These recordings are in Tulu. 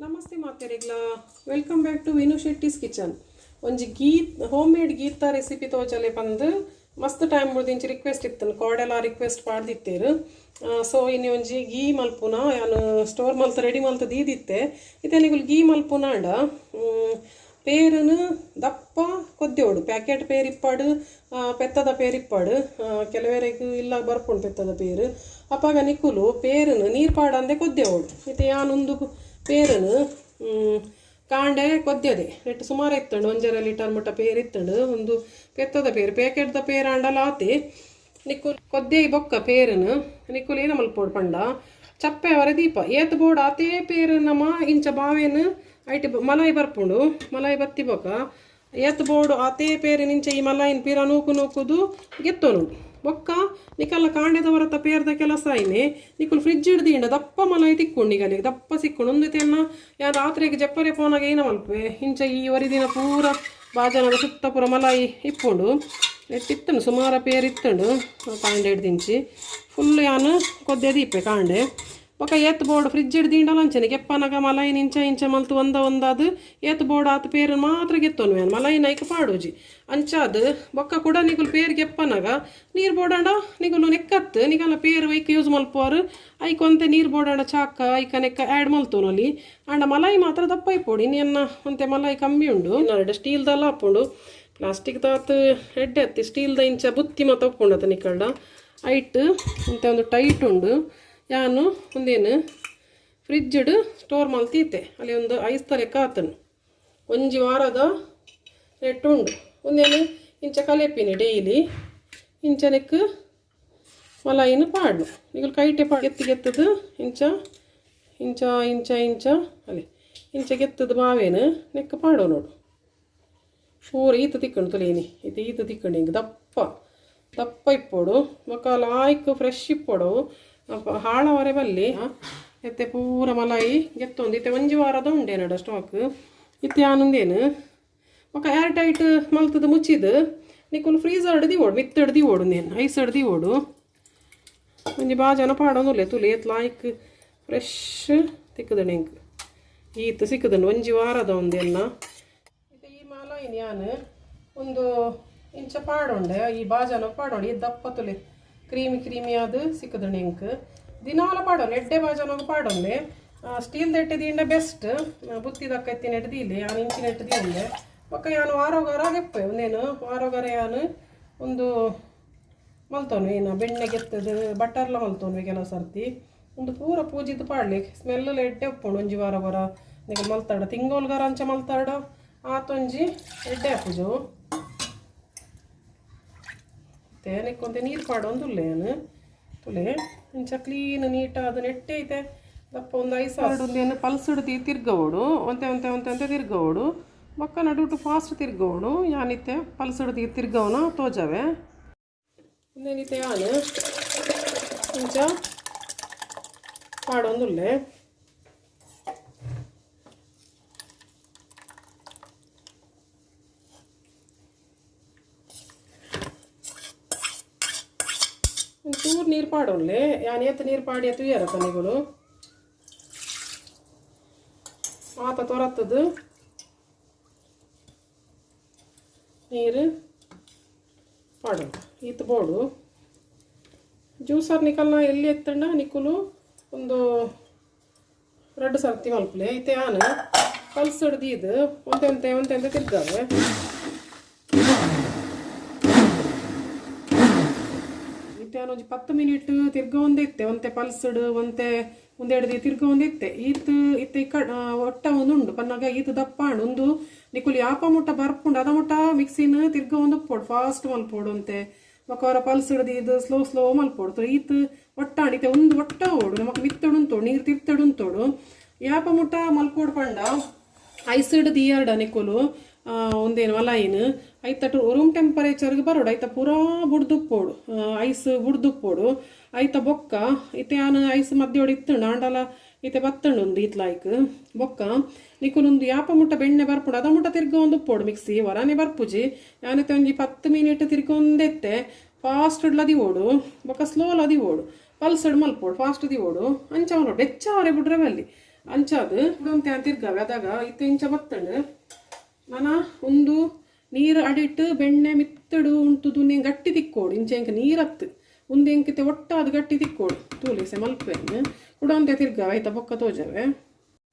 Namaste ಮಾತೆರೆಗ್ಲ, welcome back to Vinu Shetty's kitchen. ಒಂಜಿ ಗೀ ಹೋಮ್ ಮೇಡ್ ಗೀತ ರೆಸಿಪಿ ತೋಜಲೆ ಪಂದ್ ಮಸ್ತ್ ಟೈಮ್ ಮುರ್ದಿಂಚಿ ರಿಕ್ವೆಸ್ಟ್ ಇತ್ತು, ಕೋಡೆಲ ರಿಕ್ವೆಸ್ಟ್ ಪಾಡ್ದಿತ್ತೇರು. ಸೊ ಇನಿ ಒಂಜಿ ಗೀ ಮಲ್ಪುನ, ಯಾನ್ ಸ್ಟೋರ್ ಮಲ್ತ ರೆಡಿ ಮಲ್ತ ದೀದಿತ್ತೆ. ಇತ್ತೆ ನಿಗುಲು ಗೀ ಮಲ್ಪುನಾಂಡ ಪೇರುನು ದಪ್ಪ ಕೊದ್ದೆವಡು, ಪ್ಯಾಕೆಟ್ ಪೇರು ಇಪ್ಪಾಡು, ಪೆತ್ತದ ಪೇರು ಇಪ್ಪಾಡು. ಕೆಲವರೆಗ್ ಇಲ್ಲ ಬರ್ಪುಂಡು ಪೆತ್ತದ ಪೇರು. ಅಪಗ ನಿಕುಲು ಪೇರುನು ನೀರು ಪಾಡಂದೆ ಕೊದ್ದೆವಡು. ಇತ್ತೆ ಯಾನೊಂದು ಪೇರುನು ಕಾಂಡೆ ಕೊದ್ಯದೆ ನೆಟ್ ಸುಮಾರು ಇತ್ತಂಡು, 1.5 ಲೀಟರ್ ಮುಟ್ಟ ಪೇರು ಇತ್ತಂಡು. ಒಂದು ಪೆತ್ತದ ಪೇರು, ಪ್ಯಾಕೆಟ್ದ ಪೇರು ಆಂಡಲ ಆತೆ. ನಿಕ್ಕುಲು ಕೊದ್ದೆ ಬೊಕ್ಕ ಪೇರುನು ನಿಕ್ಕುಲು ಏನ ಮಲ್ಪೋಡು ಪಂಡ, ಚಪ್ಪೆ ಅವರ ದೀಪ ಏತ್ ಬೋಡು ಆತೇ ಪೇರು ನಮ ಇಂಚ ಬಾವೇನು ಐಟ್ ಮಲಾಯಿ ಬರ್ಪುಂಡು. ಮಲಾಯಿ ಬತ್ತಿ ಬೊಕ್ಕ ಏತ್ ಬೋಡು ಆತೇ ಪೇರು ನಿಂಚ ಈ ಮಲಾಯಿನ ಪೀರ ನೂಕು ನೂಕುದು ಗೆತ್ತೋನು. ಬೊಕ್ಕ ನಿಕಲ್ಲ ಕಾಂಡೆದ ಹೊರತ ಪೇರ್ದ ಕೆಲಸ ಆಯ್ನೆ. ನಿಕುಲು ಫ್ರಿಜ್ ಹಿಡ್ದಿಂಡ ದಪ್ಪ ಮಲಾಯಿ ತಿಕ್ಕೊಂಡು ನಿಗಲಿಗೆ ದಪ್ಪ ಸಿಕ್ಕೊಂಡು ಒಂದು ತೆನ್ನ. ಯಾ ರಾತ್ರಿಗೆ ಜಪ್ಪರೆ ಪೋನಾಗ ಏನ ಮಲ್ಪೆ, ಇಂಚ ಈ ಒರಿದಿನ ಪೂರ ಬಾಜನದ ಸುತ್ತ ಪೂರ ಮಲಾಯಿ ಇಪ್ಪುಂಡು. ಇತ್ತಂಡು ಸುಮಾರ ಪೇರು ಇತ್ತಂಡು. ಕಾಂಡೆ ಹಿಡ್ದಿಂಚಿ ಫುಲ್ ಯಾನು ಕೊದ್ದೆ ದೀಪೆ ಕಾಂಡೆ. ಬೊಕ್ಕ ಏತ್ ಬೋರ್ಡ್ ಫ್ರಿಜ್ ಹಿಡ್ದಿಂಡಲ ಅಂಚನೆ ಕೆಪ್ಪನಗ ಮಲಾಯಿನ ಇಂಚ ಇಂಚ ಮಲ್ತು ಒಂದ ಒಂದಾದು ಏತ್ ಬೋರ್ಡ್ ಆತ ಪೇರು ಮಾತ್ರ ಗೆತ್ತೊನು. ಯಾನ್ ಮಲಾಯಿನ ಐಕ್ ಪಾಡೋಜಿ. ಅಂಚಾದ್ ಬೊಕ್ಕ ಕೂಡ ನಿಗುಲು ಪೇರು ಗೆಪ್ಪನಗ ನೀರು ಬೋಡಾಂಡ ನಿಗುಲು ನೆಕ್ಕತ್ತು ನಿಗಲ ಪೇರು ಐಕ್ ಯೂಸ್ ಮಲ್ಪುವಾರು. ಐಕ್ ಒಂತೆ ನೀರು ಬೋಡಾಂಡ ಚಾಕ ಐಕ ನೆಕ್ಕ ಆ್ಯಡ್ ಮಲ್ತೊನೊಲಿ. ಆಂಡ ಮಲಾಯಿ ಮಾತ್ರ ದಪ್ಪ ಇಪ್ಪೊಡು. ಇನ್ನೆನ್ನ ಒಂತೆ ಮಲಾಯಿ ಕಮ್ಮಿ ಉಂಡು. ಎರಡು ಸ್ಟೀಲ್ದಲ್ಲ ಆಪುಂಡು, ಪ್ಲಾಸ್ಟಿಕ್ ದಾತ್ ಎಡ್ಡೆ ಅತ್ತಿ. ಸ್ಟೀಲ್ದ ಇಂಚ ಬುತ್ತಿ ಮಾತ ಉಪ್ಪುಂಡು ಅತ್ತ ನಿಕಲ್ಡ. ಐಟ್ ಇಂತ ಒಂದು ಟೈಟ್ ಉಂಡು. ಯಾನು ಒಂದೇನು ಫ್ರಿಜ್ಡ್ ಸ್ಟೋರ್ ಮಲ್ತೀತೆ. ಅಲ್ಲಿ ಒಂದು ಐಸ್ ಲೆಕ್ಕ ಆತನು. ಒಂಜಿ ವಾರದ ನೆಟ್ಟು ಉಂಡು. ಒಂದೇನು ಇಂಚ ಕಲೆಪಿನಿ ಡೈಲಿ ಇಂಚ ನೆಕ್ ಮಲಾಯಿನ ಪಾಡ್ನು. ನಿಗುಲು ಕೈಟೆ ಪಾ ಗೆತ್ತಿ ಗೆತ್ತದು ಇಂಚ ಇಂಚ ಇಂಚ ಇಂಚ ಅಲ್ಲಿ ಇಂಚ ಗೆತ್ತದು ಬಾವೇನು ನೆಕ್ ಪಾಡೋ ನೋಡು. ಪೂರ ಈತ ತಿಕ್ಕಂಡು ತುಲೇನಿ ಈತ ಈತ ತಿಕ್ಕಂಡು ಹಿಂಗೆ ದಪ್ಪ ದಪ್ಪ ಇಪ್ಪೋಡು. ಬೊಕ್ಕ ಲಾಯ್ಕ್ ಫ್ರೆಶ್ ಇಪ್ಪೋಡು, ಹಾಳವರೆ ಬಲ್ಲಿ. ಎತ್ತೆ ಪೂರ ಮಲಾಯಿ ಗೆತ್ತೊಂದು ಇತ್ತೆ ಒಂಜಿ ವಾರದ ಉಂಡೇನಡ ಸ್ಟಾಕ್ ಇತ್ತೆ ಆನೊಂದೇನು. ಬೊಕ್ಕ ಏರ್ ಟೈಟ್ ಮಲ್ತದ ಮುಚ್ಚಿದು ನಿಕುಲು ಫ್ರೀಸರ್ ಓಡು, ಮಿತ್ತಡ್ದಿ ಓಡು, ನೇನು ಐಸ್ ಅಡ್ದಿ ಓಡು. ಒಂಜಿ ಬಾಜನ ಪಾಡೊಂದುಲ್ಲೆ ತುಲೆ ಏತ್ ಲಾಯ್ಕ್ ಫ್ರೆಶ್ ತಿಕ್ಕುದಣೆ ಎಂಕ್ ಈತ್ ಸಿಕ್ಕುದುಂಡು ಒಂಜಿ ವಾರದ ಒಂದೆನ್ನ. ಇತ್ತೆ ಈ ಮಲಾಯಿನ್ ಯಾನ್ ಒಂದು ಇಂಚ ಪಾಡೊಂಡೆ, ಈ ಬಾಜನ ಪಾಡೊಂಡೆ. ಈ ದಪ್ಪ ತುಲೆ ಕ್ರೀಮಿ ಕ್ರೀಮಿ ಆದ್ ಸಿಕ್ಕುದುಂಡು ಎಂಕ್. ದಿನಾಲ ಪಾಡೊಂಡೆ, ಎಡ್ಡೆ ಬಾಜನೊಗು ಪಾಡೊಂಡೆ. ಸ್ಟೀಲ್ ಎಟ್ಟೆ ದೀಂಡ ಬೆಸ್ಟ್. ಬುತ್ತಿ ದಕ್ಕ ಎತ್ತಿನ ಎಟ್ಟು ದೀಲೆ, ಯಾನ್ ಇಂಚಿನ ಎಟ್ಟು ದೀಂಡೆ. ಬೊಕ್ಕ ಯಾನ್ ವಾರೋಗಾರ ಗೆಪ್ಪೆ ಒಂದೇನು ವಾರೋಗಾರ ಯಾನ್ ಒಂದು ಮಲ್ತೋನು. ಏನು ಬೆಣ್ಣೆ ಗೆತ್ತದು ಬಟರ್ಲ ಮಲ್ತೋನು ಕೆಲವು ಸರ್ತಿ. ಒಂದು ಪೂರ ಪೂಜಿದ್ ಪಾಡ್ಲಿ, ಸ್ಮೆಲ್ ಎಡ್ಡೆ ಉಪ್ಪುಂಡು. ಒಂಜಿ ವಾರ ವಾರ ನಿಕುಲು ಮಲ್ತಾಡ, ತಿಂಗೊಲ್ಗಾರ ಅಂಚ ಮಲ್ತಾಡ ಆತೊಂಜಿ ಎಡ್ಡೆ ಆಪುಜು. ತೇನೆಕ್ಕೊಂತೆ ನೀರು ಪಾಡೊಂದುಲ್ಲೆ ಯಾನ್ ತುಲೆ. ಇಂಚ ಕ್ಲೀನ್ ನೀಟಾದ ನೆಟ್ಟೆ ಐತೆ ದಪ್ಪ ಒಂದು ಐಸ್ ಒಂದೇನು ಪಲ್ಸ್ ತಿರ್ಗವೋಡು. ಒಂತೆ ಒಂತೆ ಒಂತೆ ಒಂತೆ ತಿರ್ಗವೋಡು. ಬೊಕ್ಕ ನಡುಟು ಫಾಸ್ಟ್ ತಿರ್ಗವೋಡು. ಯಾನಿತ್ತೆ ಪಲ್ಸ್ ತಿರ್ಗವನ ತೋಜವೆ. ಒಂದೇನಿತ್ತೆ ಯಾನ್ ಇಂಚ ಪಾಡೊಂದುಲ್ಲೆ. ಒಂಚೂರು ನೀರು ಪಾಡೊನ್ಲೆ. ಯಾನ್ ಏತ್ ನೀರು ಪಾಡಿ ತುಯ್ಯರ ತನಿಗಳು ಆತ ತೊರತ್ತದು ನೀರು ಪಾಡೋಣ. ಈತ್ ಬೋಡು. ಜ್ಯೂಸರ್ ನಿಕಲ್ನ ಎಲ್ಲಿ ಎತ್ತಂಡ ನಿಕುಲು ಒಂದು ರಡ್ಡು ಸರ್ತಿ ಮಲ್ಪಲೆ. ಇತ್ತೆ ಯಾನ್ ಪಲ್ಸ್ ದೀದ್ ಒಂತೆ ಒಂತೆ ಒಂತೆ ಒಂತೆ ತಿರ್ಗಾವೆ. ಇತ್ತೆ ಯಾನ್ ಒಂಜಿ 10 ಮಿನಿಟ್ ತಿರ್ಗ ಇತ್ತೆ ಒಂತೆ ಪಲ್ಸ್ಡ್ ಒಂತೆ ಒಂದೆರಡು ತಿರ್ಗ ಇತ್ತೆ. ಈತ್ ಇತ್ತೆ ಇಕ್ಕ ಒಟ್ಟ ಒಂದು ಉಂಡು ಪನ್ನಾಗ ಈತ್ ದಪ್ಪ ಉಂಡು. ಒಂದು ನಿಕುಲು ಯಾಪ ಮುಟ್ಟ ಬರ್ಪುಂಡು ಅದ ಮುಟ್ಟ ಮಿಕ್ಸಿನ ತಿರ್ಗ ಒಂದು ಪೋಡು, ಫಾಸ್ಟ್ ಮಲ್ಪೋಡು ಅಂತೆ. ಬೊಕ್ಕ ಅವರ ಪಲ್ಸ್ ಇದು ಸ್ಲೋ ಸ್ಲೋ ಮಲ್ಪೋಡು. ಈತ್ ಒಟ್ಟಾಂಡ್ ಇತ್ತೆ ಒಂದು ಒಟ್ಟ ಓಡು ನಮಕ್ ಮಿತ್ತಡುಂತೋಡು, ನೀರು ತಿರ್ತಡುಂತೋಡು. ಯಾಪ ಮುಟ್ಟ ಮಲ್ಪೋಡು ಪಂಡ, ಐಸ್ ದೀಯರ್ಡ ನಿಕುಲು ಒಂದೇನು ಮಲಾಯಿನ್ ಐತಟು ರೂಮ್ ಟೆಂಪರೇಚರ್ಗೆ ಬರೋಡು. ಐತ ಪೂರಾ ಬುಡ್ದುಪ್ಪೋಡು, ಐಸ್ ಬುಡ್ದುಪ್ಪೋಡು. ಐತ ಬೊಕ್ಕ ಇತ್ತೆ ಯಾನ್ ಐಸ್ ಮಧ್ಯೋಡು ಇತ್ತುಂಡು ಆಂಡಲ ಇತ್ತೆ ಬತ್ತುಂಡು ಒಂದು ಈತ್ಲಾಯ್ಕ್. ಬೊಕ್ಕ ನಿಕುಲೊಂದು ಯಾಪ ಮುಟ್ಟ ಬೆಣ್ಣೆ ಬರ್ಪುಂಡು ಅದ ಮುಟ್ಟ ತಿರ್ಗ ಒಂದು ಉಪ್ಪೋಡು ಮಿಕ್ಸಿ ವರಾನೆ ಬರ್ಪುಜಿ. ಯಾನಿತ್ತೆ ಒಂಜಿ 10 ಮಿನಿಟ್ ತಿರ್ಗೊಂದೆತ್ತೆ. ಫಾಸ್ಟ್ ಲದಿ ಓಡು, ಬೊಕ್ಕ ಸ್ಲೋ ಲದಿ ಓಡು, ಪಲ್ಸಡ್ ಮಲ್ಪೋಡು, ಫಾಸ್ಟ್ ದಿವೋಡು, ಅಂಚ ಮಲ್ಪೋಡು. ಬೆಚ್ಚ ಅವರೆ ಬುಡ್ರೆ ಬಲ್ಲಿ. ಅಂಚಾದ್ ಕುಡೊಂತೆ ತಿರ್ಗಾವೆ. ಅದಾಗ ಇತ್ತೆ ಇಂಚ ಬತ್ತಂಡು. ನನ ಉಂದು ನೀರು ಅಡಿಟ್ಟು ಬೆಣ್ಣೆ ಮಿತ್ತಡು ಉಂಟುದು ಗಟ್ಟಿ ತಿಕ್ಕೋಡು. ಇಂಚ ಎಂಕ್ ನೀರತ್ತು ಉಂದು ಎಂಕಿತೆ ಒಟ್ಟಾದ ಗಟ್ಟಿ ತಿಕ್ಕೋಡು. ತೂಲೆ ಸೆ ಮಲ್ಪೆನ್ ಕುಡೊಂತೆ ತಿರ್ಗಾವೆ ಐತ ಬೊಕ್ಕ ತೋಜವೆ.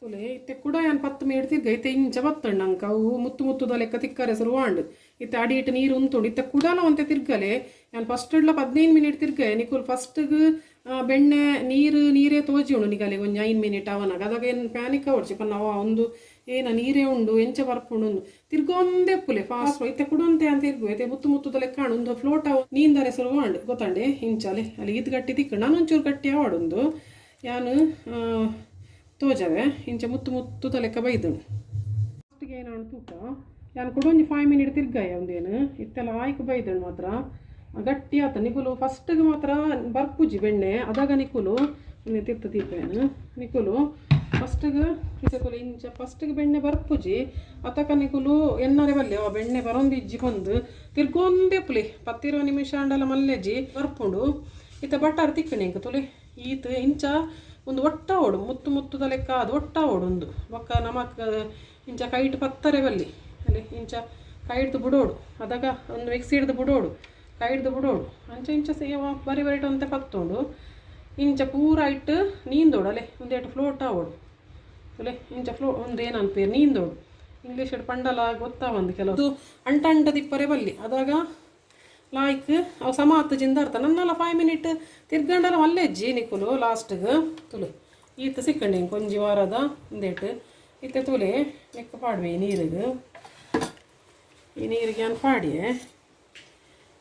ತುಲೆ ಇತ್ತೆ ಕುಡ ಯಾನ್ 10 ಮಿನಿಟ್ ತಿರ್ಗ. ಇತ್ತೆ ಇಂಚ ಬತ್ತಂಡು ಅಂಕ ಅವು ಮುತ್ತು ಮುತ್ತುದ ಲೆಕ್ಕ ತಿಕ್ಕರೆ ಶುರುವಾಂಡು. ಇತ್ತೆ ಅಡಿಟ್ಟು ನೀರು ಉಂತುಂಡು. ಇತ್ತೆ ಕುಡಲ ಒಂತೆ ತಿರ್ಗಲೆ. ಯಾನ್ ಫಸ್ಟ್ ಇಡ್ಲ 15 ಮಿನಿಟ್ ತಿರ್ಗ. ನಿಕುಲ್ ಫಸ್ಟ್ಗ್ ಬೆಣ್ಣೆ ನೀರು ನೀರೇ ತೋಜಿ ಉಂಡು ನಿಗಲೆ ಒಂಜಿ 5 ಮಿನಿಟ್ ಅವನಾಗ. ಅದಾಗ ಏನು ಪ್ಯಾನಿಕ್ ಅವಡ್ಚಿ ಪನ್ನ ಅವ ಒಂದು ಏನ ನೀರೇ ಉಂಡು ಎಂಚ ಬರ್ಪುಂಡು ಉಂದು ತಿರ್ಗೊಂದೇ ಪುಲೆ ಫಾಸ್ಟ್. ಇತ್ತೆ ಕುಡೊಂತೆ ಅಂತ ತಿರ್ಗು. ಇತ್ತೆ ಮುತ್ತು ಮುತ್ತುದ ಲೆಕ್ಕ ಒಂದು ಫ್ಲೋಟ್ ಅವು ನೀಂದರೆ ಶುರುವಾಂಡು ಗೊತ್ತಂಡೆ. ಇಂಚಾಲೆ ಅಲ್ಲಿ ಇದು ಗಟ್ಟಿ ತಿಕ್ಕು. ನಾನು ಒಂಚೂರು ಗಟ್ಟಿ ಆವಡುಂದು ಯಾನು ತೋಜವೆ. ಇಂಚ ಮುತ್ತು ಮುತ್ತುದ ಲೆಕ್ಕ ಬೈದುಂಡು. ಫಸ್ಟಿಗೆ ಏನು ತೂಕ ಯಾನ್ ಕೂಡ ಒಂಜಿ 5 ಮಿನಿಟ್ ತಿರ್ಗಾಯ ಒಂದೇನು ಇತ್ತೆಲ್ಲ ಆಯ್ಕೆ ಬೈದುಂಡು ಮಾತ್ರ ಗಟ್ಟಿ ಆತ. ನಿಕುಲು ಫಸ್ಟಿಗೆ ಮಾತ್ರ ಬರ್ಪುಜಿ ಬೆಣ್ಣೆ. ಅದಾಗ ನಿಕುಲು ತಿರ್ತ ದೀಪೇನು ನಿಕುಲು ಫಸ್ಟಿಗೆ ಇಸಕುಲು ಇಂಚ ಫಸ್ಟಿಗೆ ಬೆಣ್ಣೆ ಬರ್ಪುಜಿ. ಅತಕ ನಿಕುಲು ಎನ್ನರೆ ಬಲ್ಲೆ ಅವ ಬೆಣ್ಣೆ ಬರೊಂದು ಇಜ್ಜಿ ಬಂದು ತಿರ್ಗೊಂದೇ ಪುಲಿ 10-20 ನಿಮಿಷ ಅಂಡಲ ಮಲ್ಲೆಜಿ ಬರ್ಪುಂಡು. ಇತ್ತ ಬಟ್ಟಾರ್ ತಿಕ್ಕಣೆ ಇಂಕ ತುಲಿ ಈತ ಇಂಚ ಒಂದು ಒಟ್ಟ ಓಡು ಮುತ್ತು ಮುತ್ತುದ ಲೆಕ್ಕ ಅದು ಒಟ್ಟ ಓಡು ಒಂದು ಬೊಕ್ಕ ನಮಕ್ ಇಂಚ ಕೈಟ್ ಪತ್ತರೆ ಬಲ್ಲಿ ಅಲ್ಲಿ ಇಂಚ ಕೈ ಹಿಡ್ದು ಬುಡೋಡು. ಅದಾಗ ಒಂದು ಮಿಕ್ಸಿ ಹಿಡ್ದು ಬುಡೋಡು, ಕೈ ಹಿಡ್ದು ಬುಡೋಡು. ಅಂಚ ಇಂಚ ಸೇವ ಬರಿ ಬರಿಟು ಅಂತೆ ಪತ್ತೋಡು. ಇಂಚ ಪೂರ ಇಟ್ಟು ನೀಂದೋಡು ಅಲೆ ಒಂದೇಟು ಫ್ಲೋಟ್ ಆವೋಡು ಅಲೆ ಇಂಚ ಫ್ಲೋ ಒಂದು ಏನು ಅನ್ಪೇರು ನೀಂದೋಡು. ಇಂಗ್ಲೀಷ್ ಪಂಡಲ ಗೊತ್ತಾವಂದು ಕೆಲವು ಅಂಟ ಅಂಟ ದಿಪ್ಪರೆ ಬಲ್ಲಿ. ಅದಾಗ ಲಾಯ್ಕ್ ಅವು ಸಮ ಆತು ಜಿಂದ ಅರ್ಥ. ನನ್ನಲ್ಲ 5 ಮಿನಿಟ್ ತಿರ್ಗಂಡಲ ಮಲ್ಲೆಜ್ಜಿ ನಿಕುಲು ಲಾಸ್ಟ್ಗೆ ತುಲು ಈತ ಸಿಕ್ಕಂಡಿ ಒಂಜಿ ವಾರದ ಒಂದೇಟು. ಇತ್ತೆ ತುಲೆ ಲೆಕ್ಕ ಪಾಡುವೆ ಈ ನೀರಿಗೆ. ಈ ನೀರಿಗೆ ನಾನು ಪಾಡಿಯೆ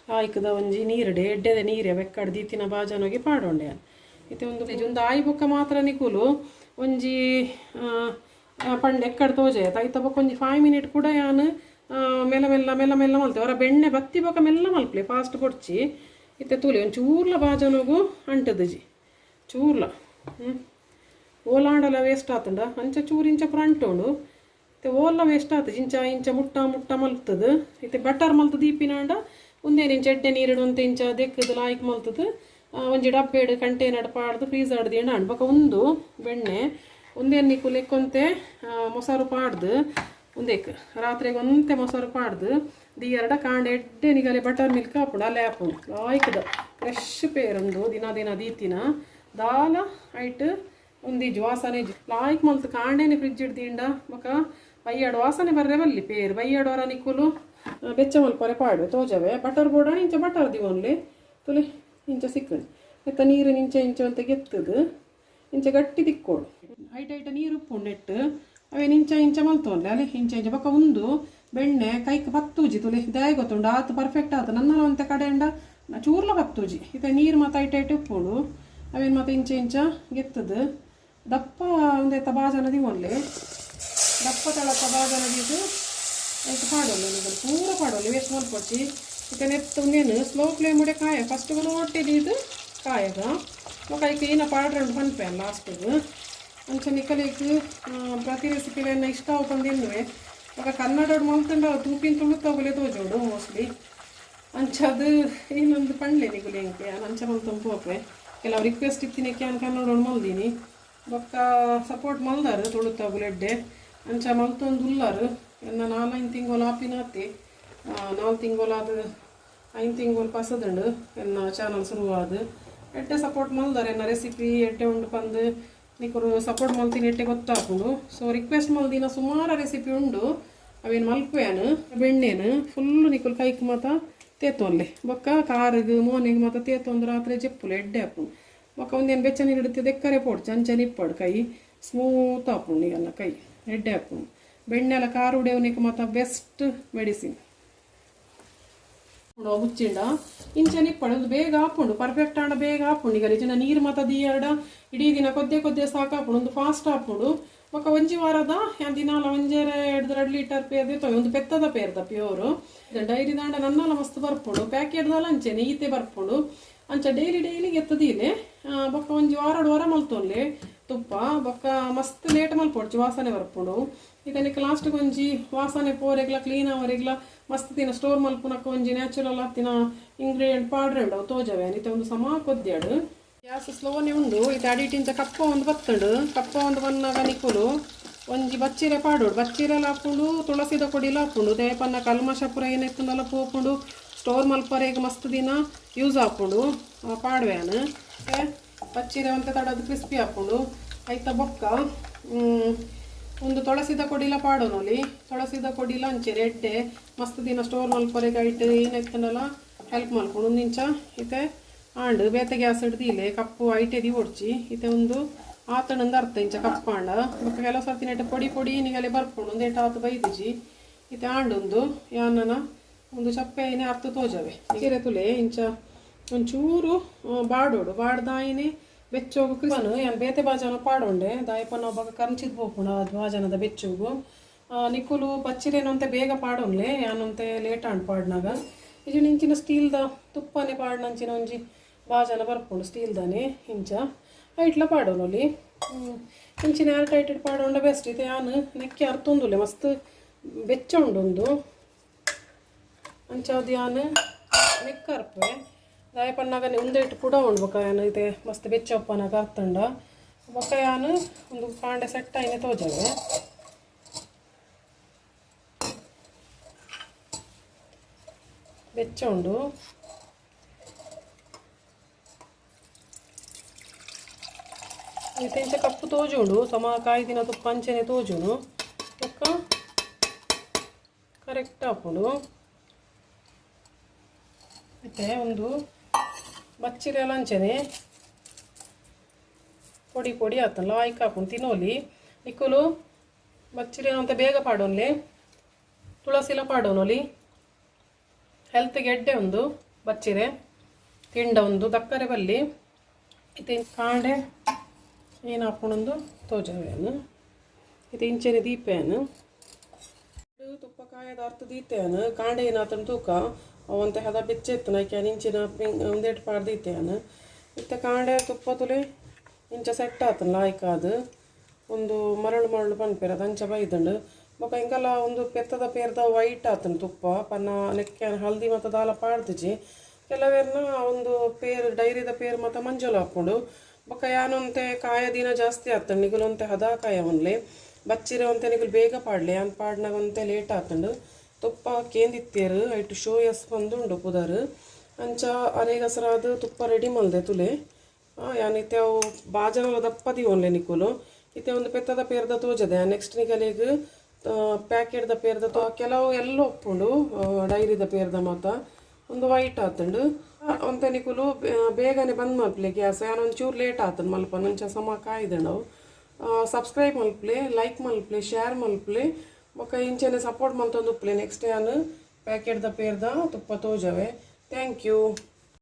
ಲಾಯ್ಕದ ಒಂಜಿ ನೀರುಡೆ ಎಡ್ಡೆದ ನೀರೆ ಬೆಕ್ಕಡ್ ದೀತಿನ ಬಾಜನೋಗಿ ಪಾಡೊಂಡೆ. ಇತ್ತೆ ಒಂದು ಒಂದು ಆಯಿ ಬೊಕ್ಕ ಮಾತ್ರ ನಿಕುಲು ಒಂಜಿ ಪಂಡೆ ಎಕ್ಕಡ್ ತೋಜೆ ಐತ ಬೊಕ್ಕ ಒಂಜಿ 5 ಮಿನಿಟ್ ಕೂಡ ಯಾನ್ ಮೆಲ್ಲ ಮೆಲ್ಲ ಮೆಲ್ಲ ಮೆಲ್ಲ ಮಲ್ತೆ. ಅವರ ಬೆಣ್ಣೆ ಬತ್ತಿ ಬೊಕ್ಕ ಮೆಲ್ಲ ಮಲ್ಪ್ಲೆ ಫಾಸ್ಟ್ ಕೊಡ್ಚಿ. ಇತ್ತೆ ತೂಲೆ ಒಂದು ಚೂರ್ಲ ಬಾಜನೋಗು ಅಂಟದಜಿ ಚೂರ್ಲ ಓಲಾಂಡಲ ವೇಸ್ಟ್ ಆತುಂಡ ಅಂಚ ಚೂರು ಇಂಚ ಪೂರ ಅಂಟುಂಡು. ಇತ್ತೆ ಓಲ್ಲ ವೇಸ್ಟ್ ಆತು ಇಂಚ ಇಂಚ ಮುಟ್ಟ ಮುಟ್ಟ ಮಲ್ತದು. ಇತ್ತೆ ಬಟರ್ ಮಲ್ತು ದೀಪಿನಾಂಡ ಉಂದೇನು ಇಂಚ ಎಡ್ಡೆ ನೀರಿಡು ಇಂಚ ದೆಕ್ಕದು ಲಾಯ್ಕ್ ಮಲ್ತದು ಒಂಜಿ ಡಬ್ಬೆಡು ಕಂಟೈನರ್ ಪಾಡ್ದು ಫ್ರೀಜ್ ಆಡ್ದು ಎಣ್ಣೆ ಬೊಕ್ಕ ಉಂದು ಬೆಣ್ಣೆ ಉಂದೇನು ನಿಕು ಲೆಕ್ಕೊಂತೆ ಮೊಸರು ಪಾಡ್ದು ಉಂದೇಕ್ ರಾತ್ರಿಗೆ ಒಂತೆ ಮೊಸರು ಪಾಡ್ದು ದಿಯರಡ ಕಾಂಡೆ ಎಡ್ಡೆ ನಿಗಲೆ ಬಟರ್ ಮಿಲ್ಕ್ ಆಪುಂಡು ಅಲ್ಲೇ ಆಪುಂಡು ಲಾಯ್ಕದ ಫ್ರೆಶ್ ಪೇರುಂದು ದಿನ ದಿನ ದೀತಿನ ದಾಲ ಐಟ್ ಒಂದಿಜ್ಜಿ ವಾಸನೆ ಲಾಯ್ಕ್ ಮಲ್ತು ಕಾಂಡೇನೆ ಫ್ರಿಜ್ ಇಡ್ದಿಂಡ ಬೊಕ ಬಯ್ಯಾಡು ವಾಸನೆ ಬರ್ರೆ ಬಲ್ಲಿ ಪೇರು ಬಯ್ಯಾಡು ವರ ನಿಕುಲು ಬೆಚ್ಚ ಮಲ್ಪರೆ ಪಾಡು ತೋಜವೆ. ಬಟರ್ ಬೋಡ ಇಂಚ ಬಟರ್ ದಿವೊನ್ಲೆ ತುಲೆ ಇಂಚ ಸಿಕ್ಕುಂಡು. ಎತ್ತ ನೀರು ಇಂಚ ಇಂಚ ಅಂತ ಗೆತ್ತದು ಇಂಚ ಗಟ್ಟಿ ತಿಕ್ಕೋಡು. ಐಟ ಐಟ ನೀರು ಉಪ್ಪು ನೆಟ್ಟು ಅವೇನು ಇಂಚ ಇಂಚ ಮಲ್ತೊನ್ಲೆ ಅಲ್ಲಿ ಇಂಚ ಇಂಚ ಬೊಕ್ಕ ಉಂದು ಬೆಣ್ಣೆ ಕೈಕ್ ಪತ್ತೂಜಿ ತುಲೆ ದಾಯ ಗೊತ್ತುಂಡು ಆತು ಪರ್ಫೆಕ್ಟ್ ಆತು. ನನ್ನ ಒಂತೆ ಕಡೆಂಡ ಚೂರ್ಲ ಪತ್ತೂಜಿ. ಇತ್ತೆ ನೀರು ಮಾತ ಐಟ ಐಟ ಉಪ್ಪುಂಡು ಅವೇನು ಮಾತ ಇಂಚ ಇಂಚ ಗೆತ್ತದು ದಪ್ಪ ಒಂದೆತ್ತ ಬಾಜನ ದಿವೊನ್ಲೆ ದಪ್ಪ ತಳತ್ತ ಬಾಜನ ದೀದು ಐಕ್ ಪಾಡೊನ್ಲೆ ನಿಕುಲು ಪೂರ ಪಾಡೊನ್ಲೆ ವೇಸ್ಟ್ ಮಲ್ಪೊಡ್ಚಿ. ಇತ್ತೆ ನೆತ್ತ ಉಂದೇನು ಸ್ಲೋ ಫ್ಲೇಮ್ ಉಡೆ ಕಾಯ ಫಸ್ಟ್ ಒಟ್ಟೆ ದೀದು ಕಾಯಗ ಬೊಕ ಐಕ್ ಏನ ಪಾಡ್ರಂಡು ಪನ್ಪೆ ಲಾಸ್ಟಿಗೆ. ಅಂಚ ನಿಕಲೆಗ್ ಪ್ರತಿ ರೆಸಿಪಿಲೆನ್ನ ಇಷ್ಟ ಆವು ಎನ್ನುವೆ. ಬೊಕ ಕನ್ನಡೋಡು ಮಲ್ತುಂಡ ತೂಪಿನ ತುಳುತ್ತವುಲೆ ತೋಜೋಡು ಮೋಸ್ಟ್ಲಿ. ಅಂಚ ಅದು ಏನೊಂದು ಪಂಡ್ಲೆ ನಿಕುಲು ಎಂಕ್ ಯಾನ್ ಅಂಚ ಮಲ್ತೊಂದು ಪೋಪೆ. ಕೆಲವು ರಿಕ್ವೆಸ್ಟ್ ಇತ್ತಿನಕ್ಕೆ ಯಾನ್ ಕನ್ನಡೋಡು ಮಲ್ದೀನಿ. ಬೊಕ್ಕ ಸಪೋರ್ಟ್ ಮಲ್ದಾರು ತುಳುತ್ತವುಲು ಎಡ್ಡೆ ಅಂಚ ಮಲ್ತೊಂದು ಉಲ್ಲಾರು. ಎನ್ನ 4-5 ತಿಂಗಳು ಆಪಿನಾತೆ 4 ತಿಂಗಳಾದ 5 ತಿಂಗಳು ಪಸದುಂಡು ಎನ್ನ ಚಾನಲ್ ಶುರುವಾದ. ಎಡ್ಡೆ ಸಪೋರ್ಟ್ ಮಲ್ದಾರೆ. ಎನ್ನ ರೆಸಿಪಿ ಎಡ್ಡೆ ಉಂಡು ಪಂದು ನಿಕುಲು ಸಪೋರ್ಟ್ ಮಲ್ತಿನ ಎಡ್ಡೆ ಗೊತ್ತಾಪುಂಡು. ಸೊ ರಿಕ್ವೆಸ್ಟ್ ಮಲ್ದಿನ ಸುಮಾರು ರೆಸಿಪಿ ಉಂಡು ಅವೇನು ಮಲ್ಪುಯಾನು. ಬೆಣ್ಣೆನು ಫುಲ್ಲು ನಿಕುಲು ಕೈಕ್ ಮಾತ ತೇತೊನ್ಲೆ ಬೊಕ್ಕ ಕಾರಿಗೆ ಮೋನೆಗೆ ಮಾತ ತೇತೊಂದು ರಾತ್ರಿ ಜೆಪ್ಪುಲೆ ಎಡ್ಡೆ ಆಪುಂಡು. ಬೊಕ್ಕ ಒಂದೇನು ಬೆಚ್ಚ ನೀರು ಇಡುತ್ತೆ ದೆಕ್ಕರೆ ಪೋಡ್ಚಿ ಅಂಚನೆ ಇಪ್ಪಡು ಕೈ ಸ್ಮೂತ್ ಆಪುಂಡು ಈಗಲ್ಲ ಕೈ ಎಡ್ಡೆ ಆಪುಂಡು. ಬೆಣ್ಣೆಲ್ಲ ಕಾರು ಉಡೆವನಿಗೆ ಮಾತ ಬೆಸ್ಟ್ ಮೆಡಿಸಿನ್. ಮುಚ್ಚಿಂಡ ಇಂಚನೆ ಇಪ್ಪಡು ಒಂದು ಬೇಗ ಆಪುಂಡು ಪರ್ಫೆಕ್ಟ್ ಆಂಡ ಬೇಗ ಆಪುಂಡು. ಈಗ ನಿಜನ ನೀರು ಮಾತ ದೀಯರ್ಡ ಇಡೀ ದಿನ ಕೊದ್ದೆ ಕೊದ್ದೆ ಸಾಕಾಪುಂಡು ಒಂದು ಫಾಸ್ಟ್ ಆಪುಂಡು. ಬೊಕ್ಕ ಒಂಜಿ ವಾರದ ಯಾನ್ ದಿನಾಲ ಒಂಜೆರೆ 2 ಲೀಟರ್ ಪೇರ್ ದೆತ್ತೊಂದು ಒಂದು ಪೆತ್ತದ ಪೇರ್ದ ಪ್ಯೂರ್ ಡೈರಿ ದಾಂಡ ನನ್ನಲ ಮಸ್ತ್ ಬರ್ಪುಂಡು. ಪ್ಯಾಕೆಟ್ ದಾಲ ಅಂಚೆನೆ ಈತೆ ಬರ್ಪುಂಡು. ಅಂಚ ಡೈಲಿ ಡೈಲಿ ಎತ್ತದೀಲೆ ಬೊಕ್ಕ ಒಂಜಿ ವಾರಡ್ ವಾರ ಮಲ್ತೊನ್ಲೆ ತುಪ್ಪ. ಬೊಕ್ಕ ಮಸ್ತ್ ಲೇಟ್ ಮಲ್ಪೊಡ್ಚಿ ವಾಸನೆ ಬರ್ಪುಂಡು. ಇದಕ್ಕೆ ಲಾಸ್ಟ್ಗೆ ಒಂಜಿ ವಾಸನೆ ಪೋರೆಗ್ಲ ಕ್ಲೀನ್ ಅವರೆಗ್ಲ ಮಸ್ತ್ ದಿನ ಸ್ಟೋರ್ ಮಲ್ಪುನಕ ಒಂಜಿ ನ್ಯಾಚುರಲ್ ಆತಿನ ಇಂಗ್ರೀಡಿಯೆಂಟ್ ಪಾಡ್ರೆ ಉಂಡು ಅವು ತೋಜವೆ. ಇತ್ತೆ ಒಂದು ಸಮ ಕೊದ್ಯಾಡು. ಗ್ಯಾಸ್ ಸ್ಲೋನೆ ಉಂಡು ಇತ್ತೆ ಅಡಿಟಿಂಚ ಕಪ್ಪ ಒಂದು ಬತ್ತುಂಡು ಕಪ್ಪ ಒಂದು ಬನ್ನಾಗ ನಿಕುಲು ಒಂಜಿ ಬಚ್ಚಿರೆ ಪಾಡೋಡು ಬಚ್ಚಿರೆಲ ಆಪುಂಡು ತುಳಸಿದ ಕೊಡಿಲ ಆಪುಂಡು ದೇಪನ್ನ ಕಲ್ಮಶ ಪೂರ ಏನಿತ್ತುಂಡಲ ಪೋಪುಂಡು ಸ್ಟೋರ್ ಮಲ್ಪರೆಗ್ ಮಸ್ತ್ ದಿನ ಯೂಸ್ ಆಪುಂಡು ಪಾಡ್ವ್ಯಾನ್ ಬಚ್ಚಿರೆ ಒಂತೆ ತಡದು ಕ್ರಿಸ್ಪಿ ಆಪುಂಡು ಐತ ಬೊಕ್ಕ ಒಂದು ತುಳಸಿದ ಕೊಡಿಲ ಪಾಡೋನೊಲಿ ತುಳಸಿದ ಕೊಡಿಲ ಅಂಚೆ ಎಡ್ಡೆ ಮಸ್ತ್ ದಿನ ಸ್ಟೋರ್ ಮಲ್ಪರೆಗ್ ಐಟ್ ಏನಿತ್ತುಂಡಲ ಹೆಲ್ಪ್ ಮಲ್ಪುಂಡು ಒಂದಿಂಚ ಇತ್ತೆ ಆಂಡ್ ಬೇತೆ ಗ್ಯಾಸ್ ಹಿಡ್ದಿಲೆ ಕಪ್ಪು ಐಟೆ the ಒಡ್ಚಿ ಇತ್ತೆ ಒಂದು ಆತಣಂದ ಅರ್ಥ ಇಂಚ ಕಪ್ಪಾಂಡ ಬೊಕ್ಕ ಕೆಲವು ಸರ್ತಿ ನೆಟ್ ಪೊಡಿ ಪೊಡಿ ನಿಗಲೆ ಬರ್ಪುಂಡು ಒಂದೇಟ ಆತು ಬೈದಿಜಿ ಇತ್ತೆ ಆಂಡೊಂದು ಯಾನನ ಒಂದು ಚಪ್ಪೆ ಐನೆ ಅರ್ಥ ತೋಜವೆ ಸೀರೆ ತುಲೆ ಇಂಚ ಒಂಚೂರು ಬಾಡೋಡು ಬಾಡ್ದಾಯಿನೆ ಬೆಚ್ಚೋಗು ಕ್ರಿಸ್ಪನು ಯಾನ್ ಬೇತೆ ಬಾಜನ ಪಾಡೊಂಡೆ ದಾಯಪನ ಒಬ್ಬ ಕರ್ಂಚಿದ್ ಪೋಪುಂಡು ಆ ಬಾಜನದ ಬೆಚ್ಚೋಗು ನಿಕುಲು ಬಚ್ಚಿರೇನಂತೆ ಬೇಗ ಪಾಡೊನ್ಲೆ ಯಾನಂತೆ ಲೇಟ್ ಆಂಡ್ ಪಾಡ್ನಾಗ ಇಜಿ ಇಂಚಿನ ಸ್ಟೀಲ್ದ ತುಪ್ಪನೆ ಪಾಡ್ನಂಚಿನ ಒಂಜಿ ಬಾಜನ ಬರ್ಪುಂಡು ಸ್ಟೀಲ್ದಾನೆ ಇಂಚ ಐಟ್ಲ ಪಾಡೋನೊಲಿ ಇಂಚಿನ ಏರ್ ಟೈಟೆಡ್ ಪಾಡೊಂಡ ಬೆಸ್ಟ್ ಇತ್ತೆ ಯಾನ್ ನೆಕ್ಕೆ ಅರ್ತೊಂದುಲ್ಲೆ ಮಸ್ತ್ ಬೆಚ್ಚ ಉಂಡೊಂದು ಅಂಚಾದ್ ಯಾನ್ ನೆಕ್ಕ ಅರ್ಪೆ ದಾಯ ಪನ್ನಾಗ ಉಂದೆಟ್ ಪುಡ ಉಂಡು ಬೊಕ ಯಾನ್ ಇತ್ತೆ ಮಸ್ತ್ ಬೆಚ್ಚ ಉಪ್ಪನಾಗ ಅರ್ತಂಡ ಬೊಕ ಯಾನ್ ಒಂದು ಕಾಂಡೆ ಸೆಟ್ ಆಯ್ನೆ ತೋಜವೆ ಬೆಚ್ಚ ಉಂಡು ಇತ್ತೆ ಇಂಚ ಕಪ್ಪು ತೋಜುಂಡು ಸಮ ಕಾಯ್ದಿನ ತುಪ್ಪ ಅಂಚನೆ ತೋಜುಂಡು ಬೊಕ್ಕ ಕರೆಕ್ಟ್ ಆಪುಂಡು ಇತ್ತೆ ಒಂದು ಬಚ್ಚಿರೆಲ ಅಂಚನೆ ಪೊಡಿ ಪೊಡಿ ಆತಲ್ಲ ಲಾಯ್ಕ್ ಹಾಕೊಂಡು ತಿನ್ನೋಲಿ ನಿಕುಲು ಬಚ್ಚಿರೆ ಅಂತ ಬೇಗ ಪಾಡೋನ್ಲಿ ತುಳಸಿಲ ಪಾಡೋನೊಲಿ ಹೆಲ್ತ್ಗೆ ಎಡ್ಡೆ ಒಂದು ಬಚ್ಚಿರೆ ತಿಂಡ ಒಂದು ದಕ್ಕರೆ ಬಲ್ಲಿ ಇತ್ತೆ ಕಾಂಡೆ ಏನು ಹಾಕೊಂಡೊಂದು ತೋಜವೇನು ಇತ್ತೆ ಇಂಚೆನೆ ದೀಪೇನು ತುಪ್ಪ ಕಾಯದ ಅರ್ಥ ದೀತೆನು ಕಾಂಡೆ ಏನಾತನ ತೂಕ ಅವಂತೆ ಹದ ಬೆಚ್ಚ ಇತ್ತು ನೈಕೆ ಇಂಚಿನ ಒಂದೇಟು ಪಾಡ್ ದೀತೆನು ಇತ್ತೆ ಕಾಂಡೆ ತುಪ್ಪ ತುಲೆ ಇಂಚ ಸೆಟ್ ಆತನ ಲಾಯ್ಕಾದ್ ಒಂದು ಮರಳು ಮರಳು ಪನ್ಪೆರ್ ಅದು ಅಂಚ ಬೈದುಂಡು ಬೊಕ ಇಂಕಲ ಒಂದು ಪೆತ್ತದ ಪೇರ್ದ ವೈಟ್ ಆತನ ತುಪ್ಪ ಪನ್ನ ನೆಕ್ಕೆ ಹಲ್ದಿ ಮತ್ತು ದಾಲ ಪಾಡ್ದಿಜಿ ಕೆಲವೇರ್ನ ಒಂದು ಪೇರ್ ಡೈರಿದ ಪೇರ್ ಮತ್ತು ಮಂಜಲ್ ಹಾಕೊಂಡು ಬೊಕ ಯಾನೊಂತೆ ಕಾಯ ದಿನ ಜಾಸ್ತಿ ಆತಂಡು ನಿಗುಲೊಂತೆ ಹದ ಕಾಯ ಒನ್ಲೆ ಬಚ್ಚಿರೆ ಒಂತೆ ನಿಗುಲು ಬೇಗ ಪಾಡ್ಲೆ ಯಾನ್ ಪಾಡ್ನಾಗ ಒಂತೆ ಲೇಟ್ ಆತಂಡು ತುಪ್ಪ ಕೇಂದಿತ್ತೇರು ಐಟ್ ಶೋ ಎಸ್ ಬಂದುಂಡು ಪುದರ್ ಅಂಚ ಅರೆಗಸರಾದ ತುಪ್ಪ ರೆಡಿ ಮಲ್ದೆ ತುಲೆ ಯಾನ್ ಇತ್ತೆ ಅವು ಬಾಜನಲ ದಪ್ಪ ದೀವೊನ್ಲೆ ನಿಕುಲು ಇತ್ತೆ ಒಂದು ಪೆತ್ತದ ಪೇರ್ದ ತೋಜದೆ ನೆಕ್ಸ್ಟ್ ನಿಗಲಿಗ್ ಪ್ಯಾಕೆಟ್ದ ಪೇರ್ದ ಕೆಲವು ಎಲ್ಲ ಒಪ್ಪುಂಡು ಡೈರಿದ ಪೇರ್ದ ಮಾತ ಒಂದು ವೈಟ್ ಆತಂಡು ಒಂತೆ ನಿಕುಲು ಬೇಗನೆ ಬಂದ್ ಮಲ್ಪಲೆ ಗ್ಯಾಸ್ ಯಾನ್ ಒಂಚೂರು ಲೇಟ್ ಆತಂಡು ಮಲ್ಪ ನಂಚ ಸಮ ಕಾಯ್ದಂಡು ಸಬ್ಸ್ಕ್ರೈಬ್ ಮಲ್ಪಲೆ ಲೈಕ್ ಮಲ್ಪಲೆ ಶೇರ್ ಮಲ್ಪಲೆ ಬೊಕ ಇಂಚನೆ ಸಪೋರ್ಟ್ ಮಲ್ತೊಂದು ಉಪ್ಪಲೆ ನೆಕ್ಸ್ಟ್ ಯಾನ್ ಪ್ಯಾಕೆಟ್ದ ಪೇರ್ದ ತುಪ್ಪ ತೋಜವೆ. Thank you.